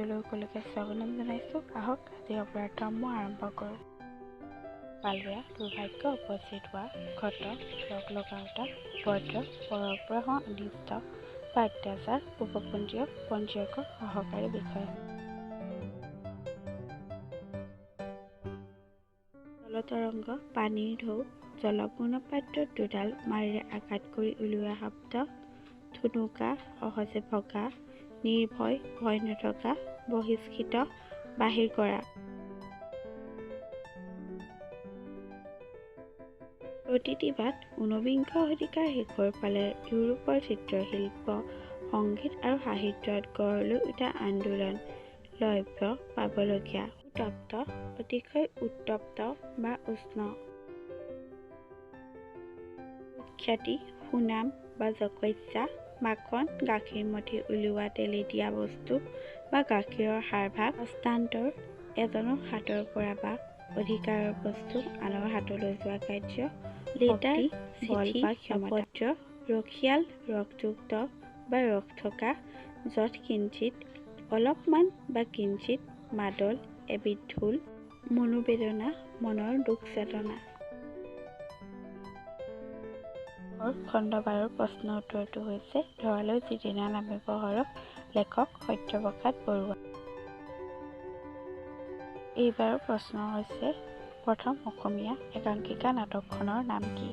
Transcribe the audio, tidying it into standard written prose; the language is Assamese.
ভিডিঅ'লৈ সকলোকে স্বাগতম জনাইছোঁ। আহক আজি অপৰাধসমূহ আৰম্ভ কৰোঁ। পালোৱা, দুৰ্ভাগ্য উপস্থিত হোৱা, ঘটক, লগ লগাওঁতা, উপদ্ৰৱ, পৰৰ পৰা হোৱা অনিষ্ট বা অত্যাচাৰ, উপপঞ্জীয়ক, পঞ্জীয়কৰ সহকাৰী বিষয়া। জলতৰংগ, পানীৰ ঢৌ, জলপূৰ্ণ পাত্ৰত দুডাল মাৰিৰে আঘাত কৰি উলিওৱা শব্দ, থুনুকা, সহজে ভগা, নিৰ্ভয়, ভয় নথকা, বহিষ্কৃত, বাহিৰ কৰা। প্ৰতীতিবাদ ঊনবিংশ শতিকাৰ শেষৰ ফালে ইউৰোপৰ চিত্ৰশিল্প, সংগীত আৰু সাহিত্যত গঢ় লৈ উঠা আন্দোলন। লভ্য, পাবলগীয়া। উত্তপ্ত, অতিশয় উত্তপ্ত বা উষ্ণ। সুখ্যাতি, সুনাম বা যশস্যা। মাখন, গাখীৰ মথি উলিওৱা তেলেতীয়া বস্তু বা গাখীৰৰ সাৰভাগ। হস্তান্তৰ, এজনৰ হাতৰ পৰা বা অধিকাৰৰ বস্তু আনৰ হাতলৈ যোৱা কাৰ্য। লেটাৰ, বল বা ক্ষমতা। ৰসিয়াল, ৰসযুক্ত বা ৰস থকা। যৎকিঞ্চিত, অলপমান বা কিঞ্চিত। মাদল, এবিধ ঢোল। মনোবেদনা, মনৰ দুখ যাতনা। খণ্ড বাৰৰ প্ৰশ্ন উত্তৰটো হৈছে ধৰালৈ যিদিনা নামিব সৰগ, লেখক সত্যপ্ৰসাদ বৰুৱা। এইবাৰৰ প্ৰশ্ন হৈছে প্ৰথম অসমীয়া একাংকিকা নাটকখনৰ নাম কি?